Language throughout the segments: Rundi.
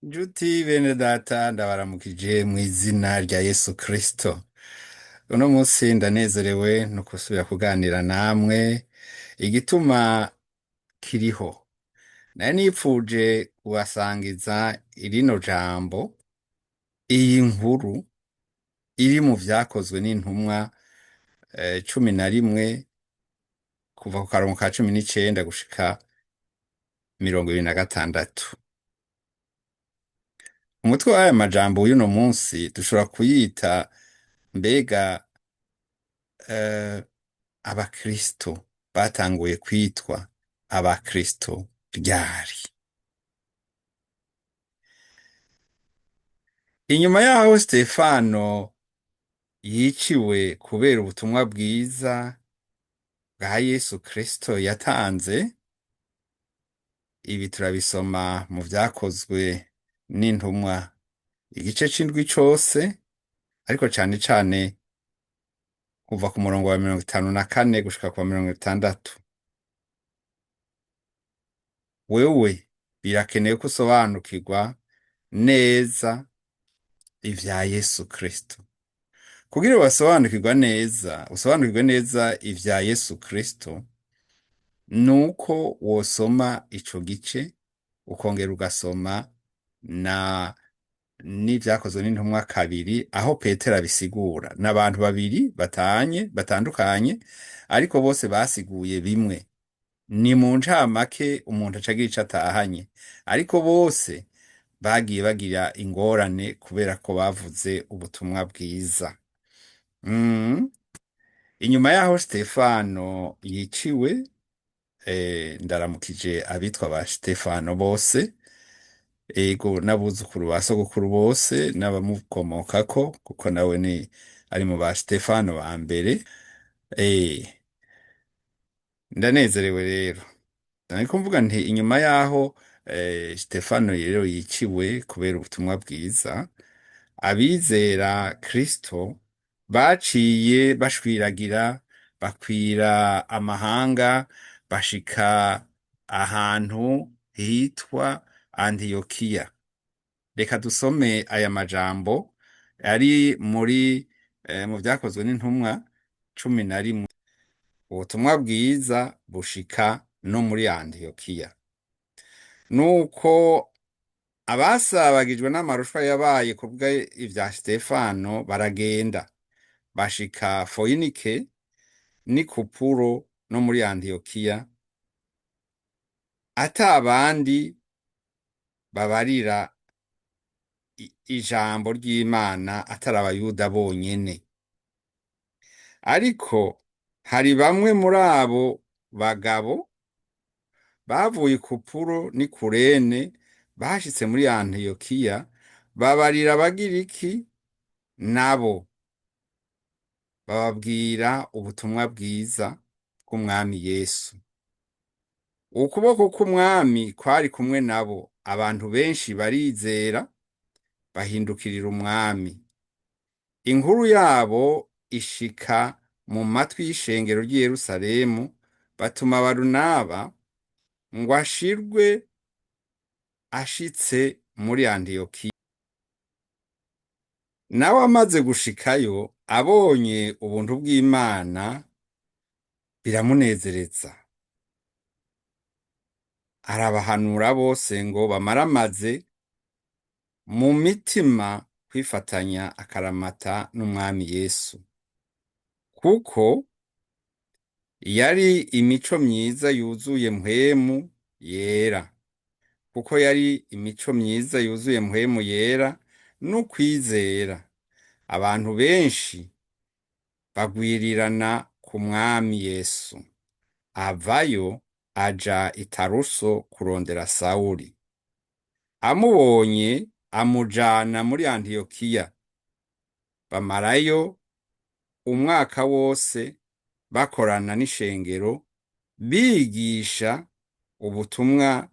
Njuti bene data, ndabaramukije mu izina rya Yesu Kristo. Uno munsi ndanezerewe no gusubira kuganira namwe igituma kiriho. Nari nipfuje kubasangiza irino jambo, iyi nkuru iri mu vyakozwe n'intumwa 11 kuva ku karongo ka 19 gushika 26. Umutwe w'aya majambo y'uno munsi dushobora kuyita mbega abakristo batanguye kwitwa abakristo ryari? Inyuma yaho Stefano yiciwe kubera ubutumwa bwiza bwa Yesu Kristo yatanze, ibi turabisoma mu vyakozwe n'intumwa igice c'indwi cose, ariko cane cane kuva ku murongo wa 54 gushika ku wa 60. Wewe birakenewe ko usobanukirwa neza ivya Yesu Kristo. Kugira basobanukirwa neza, usobanukirwe neza ivya Yesu Kristo, nuko wosoma ico gice ukongera ugasoma na n'ivyakozwe n'intumwa 2 aho Petero abisigura. N'abantu babiri batanye batandukanye, ariko bose basiguye bimwe. Ni mu ncamake umuntu acagira ico atahanye, ariko bose bagiye bagira ingorane kubera ko bavuze ubutumwa bwiza. Inyuma yaho Stefano yiciwe, ndaramukije abitwa ba Stefano bose, ego n'abuzukuru ba sogokuru bose n'abamukomokako, kuko nawe ni ari mu ba Stefano ba mbere. Ndanezerewe rero. Nariko mvuga nti inyuma yaho Stefano rero yiciwe kubera ubutumwa bwiza, abizera Kristo baciye bashwiragira bakwira amahanga, bashika ahantu hitwa Antiyokiya. Reka dusome aya majambo ari muri mu vyakozwe n'intumwa 11. Ubutumwa bwiza bushika no muri Antiyokiya. Nuko abasabagijwe n'amarushwa yabaye kubwa ivya Stefano baragenda bashika Foyinike n'i Kupuro no muri Antiyokiya, ata abandi babarira ijambo ry'Imana atari abayuda bonyene. Ariko hari bamwe muri abo bagabo bavuye i Kupuro n'i Kurene bashitse muri Antiyokiya, babarira Abagiriki nabo bababwira ubutumwa bwiza bw'Umwami Yesu. Ukuboko k'Umwami kwari kumwe nabo, abantu benshi barizera bahindukirira Umwami. Inkuru yabo ishika mu matwi y'ishengero ry'i Yerusalemu, batuma Barunaba ngo ashirwe ashitse muri Antiyokiya. Nawe amaze gushikayo abonye ubuntu bw'Imana biramunezereza, arabahanura bose ngo bamaramaze mu mitima kwifatanya akaramata n'Umwami Yesu, kuko yari imico myiza yuzuye mpwemu yera, kuko yari imico myiza yuzuye mpwemu yera n'ukwizera. Abantu benshi bagwirirana ku Mwami Yesu. Avayo aja i Taruso kurondera Sawuli. Amubonye amujana muri Antiyokiya. Bamarayo umwaka wose bakorana n'ishengero, bigisha ubutumwa,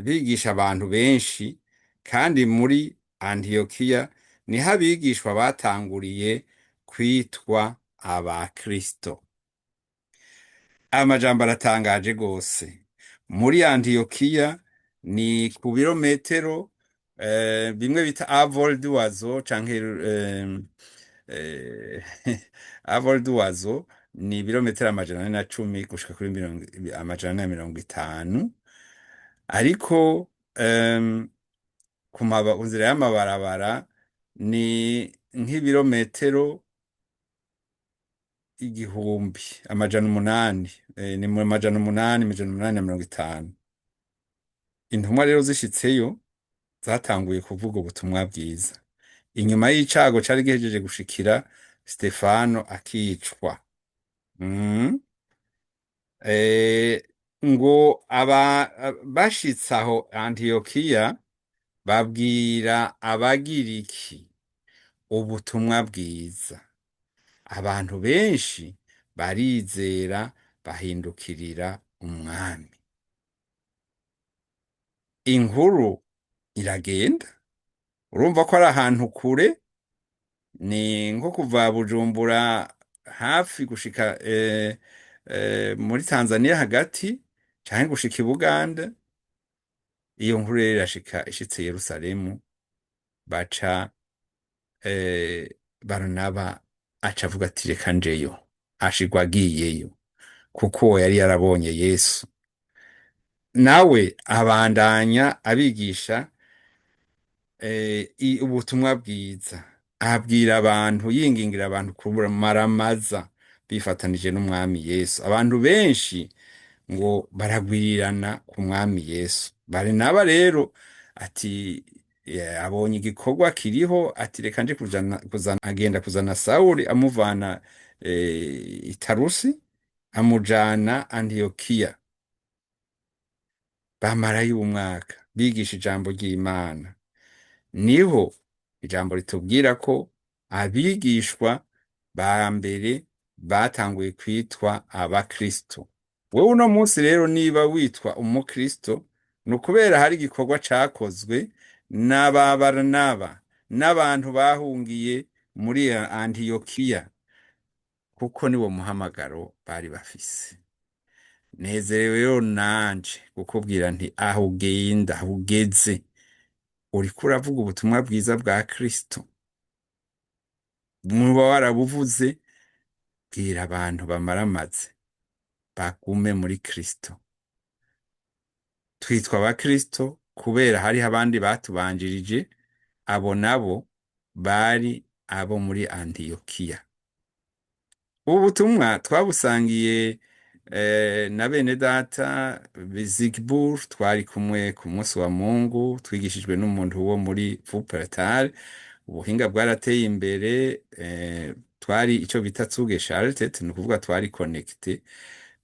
bigisha abantu benshi, kandi muri Antiyokiya niho abigishwa batanguriye kwitwa abakristo. Amajambo aratangaje gose. Muri Antiyokiya Ni ku birometero bimwe bita à vol d'oiseau canke à vol d'oiseau, ni ibirometero 410 gushika kuri 450, ariko ku nzira y'amabarabara ni nk'ibirometero 1800, ni mu 800, 850. Intumwa rero zishitseyo zatanguye kuvuga ubutumwa bwiza inyuma y'icago cari gihejeje gushikira Stefano akicwa. Ngo aba bashitse aho Antiyokiya babwira Abagiriki ubutumwa bwiza, abantu benshi barizera bahindukirira Umwami. Inkuru iragenda, urumva ko ari ahantu kure, ni nko kuva Bujumbura hafi gushika muri Tanzania hagati canke gushika i Buganda. Iyo nkuru rero irashika, ishitse Yerusalemu baca Baranaba aca avuga ati: "Reka njeyo." Ashirwa agiyeyo kuko uwo yari yarabonye Yesu, nawe abandanya abigisha ubutumwa bwiza, abwira abantu, yingingira abantu kumaramaza bifatanije n'Umwami Yesu. Abantu benshi ngo baragwirirana ku Mwami Yesu. Barinaba rero ati abonye igikorwa kiriho, ati: "Reka nje kuzana." Agenda kuzana Sawuli, amuvana i Tarusi amujana Antiyokiya. Bamarayo umwaka bigisha ijambo ry'Imana. Niho ijambo ritubwira ko abigishwa ba mbere batanguye kwitwa Abakristo. Wewe uno munsi rero niba witwa Umukristo, ni ukubera hari igikorwa cakozwe n'aba Baranaba n'abantu bahungiye muri Antiyokiya, kuko niwo muhamagaro bari bafise. Nezerewe rero nanje kukubwira nti: aho ugenda, aho ugeze, uriko uravuga ubutumwa bwiza bwa Kristo. Muba warabuvuze, bwira abantu bamaramaze bagume muri Kristo. Twitwa Abakristo kubera hariho abandi batubanjirije, abo nabo bari abo muri Antiyokiya. Ubu butumwa twabusangiye na bene data Zigbourg, twari kumwe ku munsi wa Mungu, twigishijwe n'umuntu wo muri Wuppertal. Ubuhinga bwarateye imbere, twari ico bita zugeschaltet, ni ukuvuga twari connecté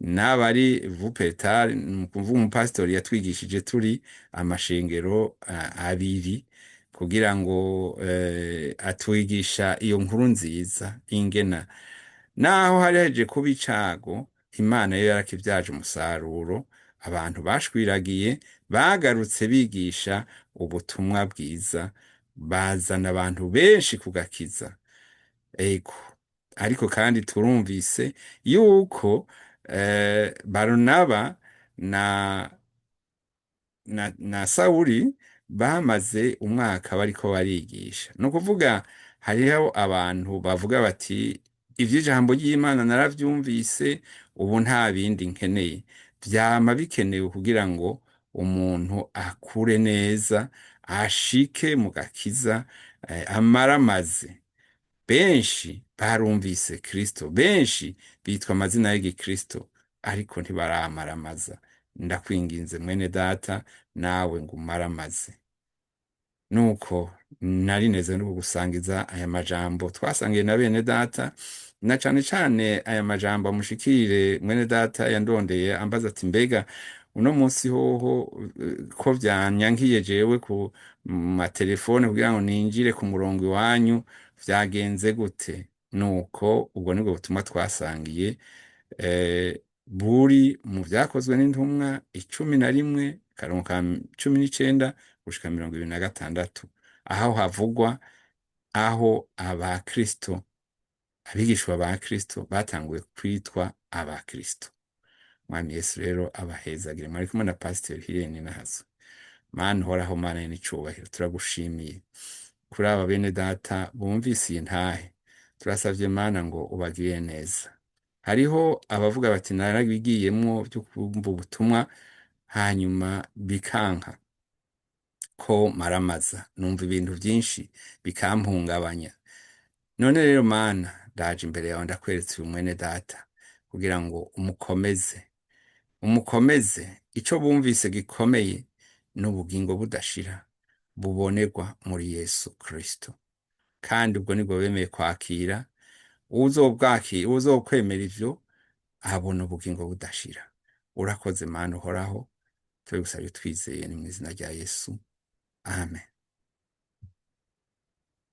n'abari Wuppertal, ni ukuvuga umupasitori yatwigishije turi amashengero abiri, kugira ngo atwigisha iyo nkuru nziza ingena naho hari haje kuba icago, Imana yo yarakivyaje umusaruro. Abantu bashwiragiye bagarutse bigisha ubutumwa bwiza, bazana abantu benshi kugakiza. Ego, ariko kandi turumvise yuko Barunaba na Sawuli bamaze umwaka bariko barigisha. Ni ukuvuga hariho abantu bavuga bati: "Ivy'ijambo ry'Imana naravyumvise, ubu nta bindi nkeneye." Vyama bikenewe kugira ngo umuntu akure neza, ashike mu gakiza, amaramaze. Benshi barumvise Kristo, benshi bitwa amazina y'Igikristo, ariko ntibaramaramaza. Ndakwinginze mwene data, nawe ngo umaramaze. Nuko nari neze no kugusangiza aya majambo twasangiye na bene data, na cane cane aya majambo amushikire mwene data yandondeye ambaza ati: "Mbega uno munsi hoho ko vyanyankiye jewe ku matelefone kugira ngo ninjire ku murongo iwanyu, vyagenze gute?" Nuko ubwo nibwo butumwa twasangiye, buri mu Vyakozwe n'Intumwa 11, karongo ka 19 gushika 26, aho havugwa aho Abakristo, abigishwa ba Kristo batanguye kwitwa Abakristo. Mwami Yesu rero abahezagire. Mwari kumwe na Pasiteri Hirene Nahazo. Mana uhoraho, Mana n'icubahiro, turagushimiye kuri aba bene data bumvise iyi ntahe. Turasavye Mana ngo ubagirire neza. Hariho abavuga bati narabigiyemwo byo kumva ubutumwa, hanyuma bikanka ko maramaza, numva ibintu byinshi bikampungabanya. None rero Mana, ndaje imbere yawe, ndakweretse uyu mwene data kugira ngo umukomeze, umukomeze. Ico bumvise gikomeye n'ubugingo budashira bubonerwa muri Yesu Kristo, kandi ubwo nibwo bemeye kwakira. Uwuzobwakira, uwuzokwemera ivyo, abona ubugingo budashira. Urakoze Mana uhoraho, tubigusabye twizeye, ni mu izina rya Yesu, amen.